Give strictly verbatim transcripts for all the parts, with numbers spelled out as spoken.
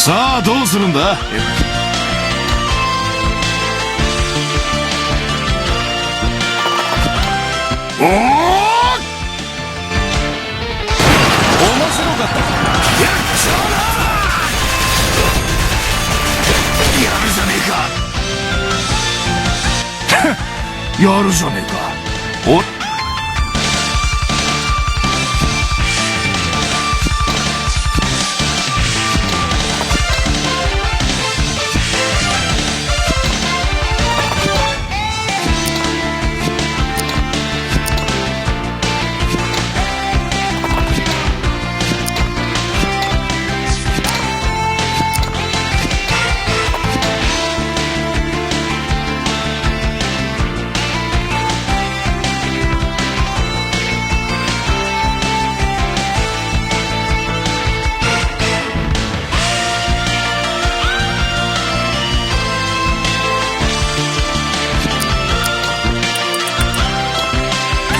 さあ、どうするんだ？おー！面白かった。やっちゃうな！やるじゃねえか。やるじゃねえか。お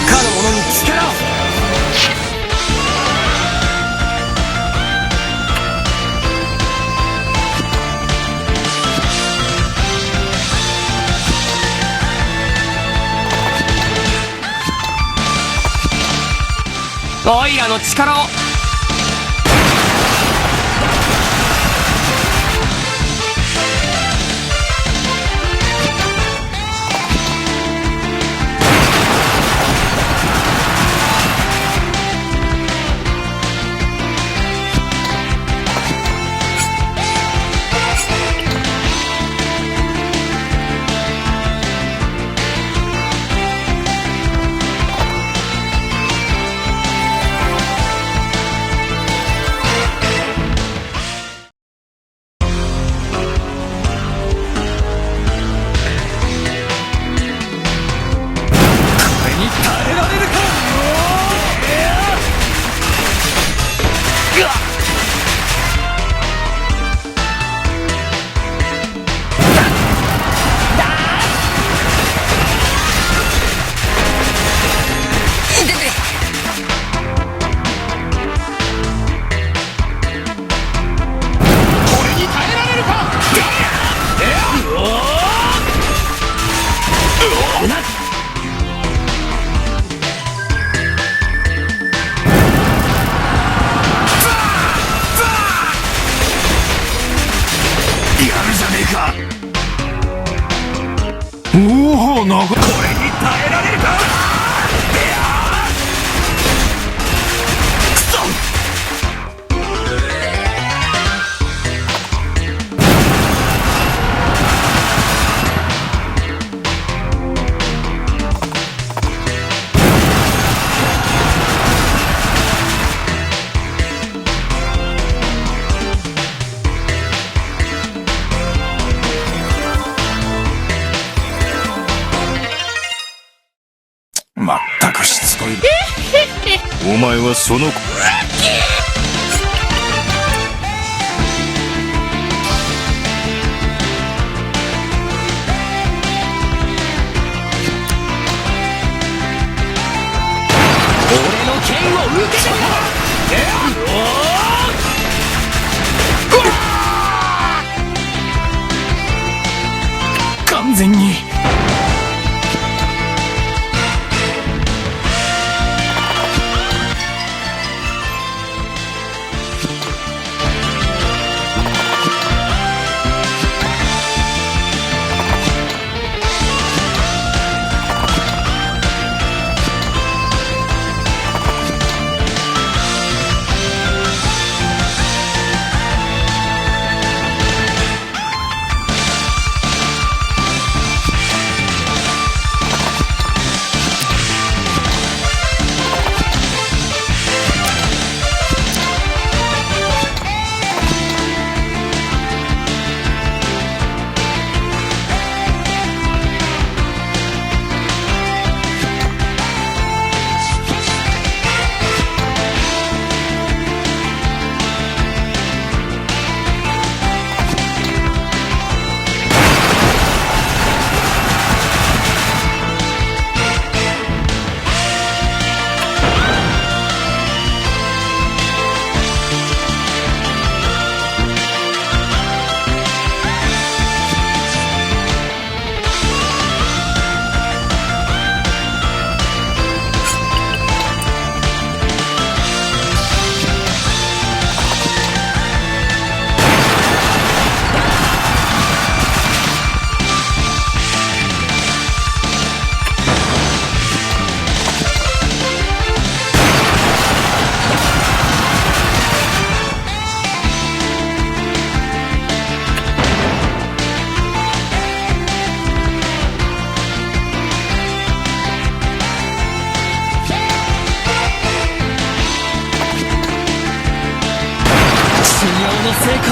かの者に力を。オイラの力を。これに耐えられるか！これに耐えられるか！やるじゃねえか！おお、なんかこれに耐えられるか！くそ！まったくしつこい。お前はその子。俺の剣を受けてみろ！完全に。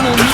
まだ。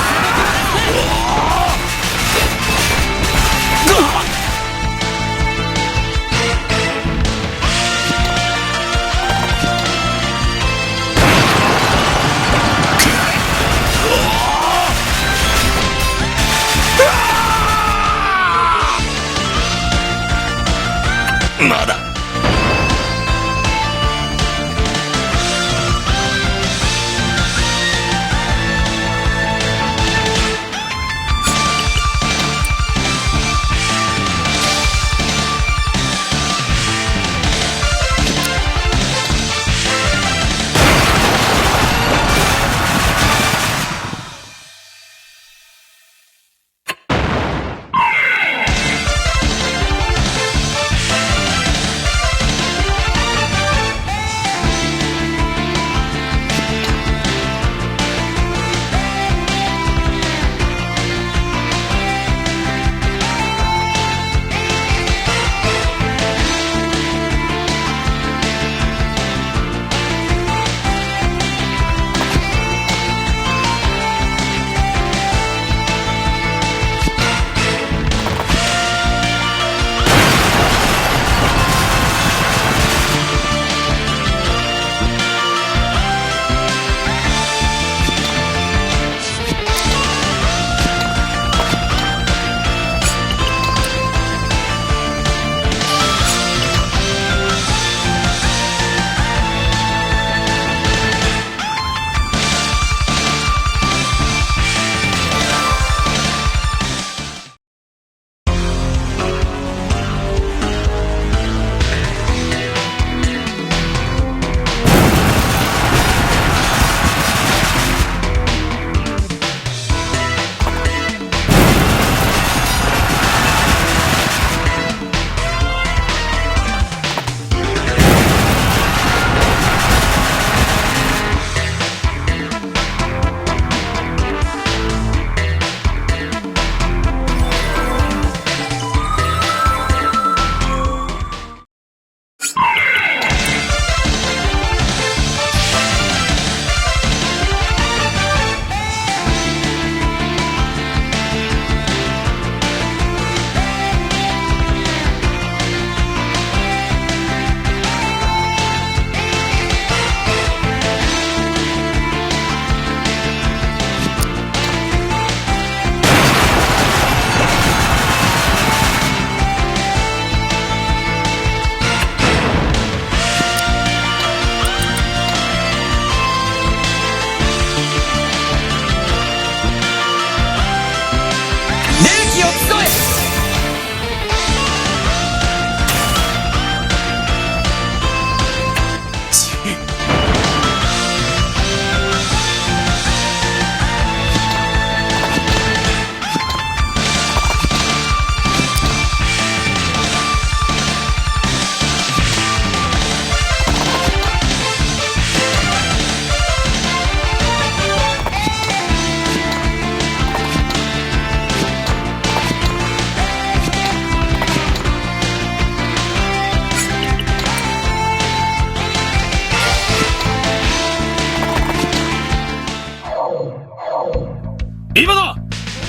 今だ！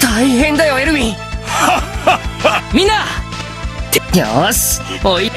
大変だよ、エルミン。みんな！よし、おい。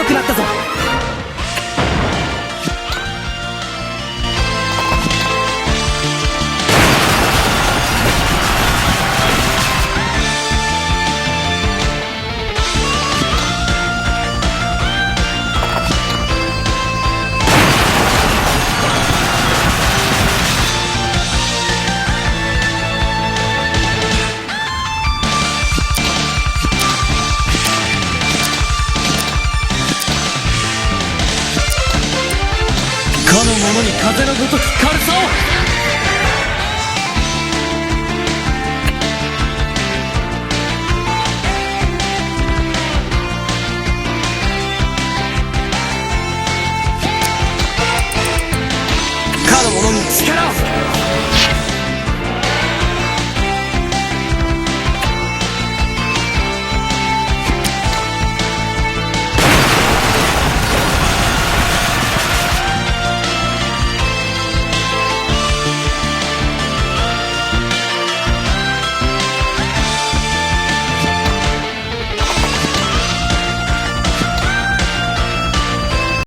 くなったぞ。 かの者に風のごとく枯草を。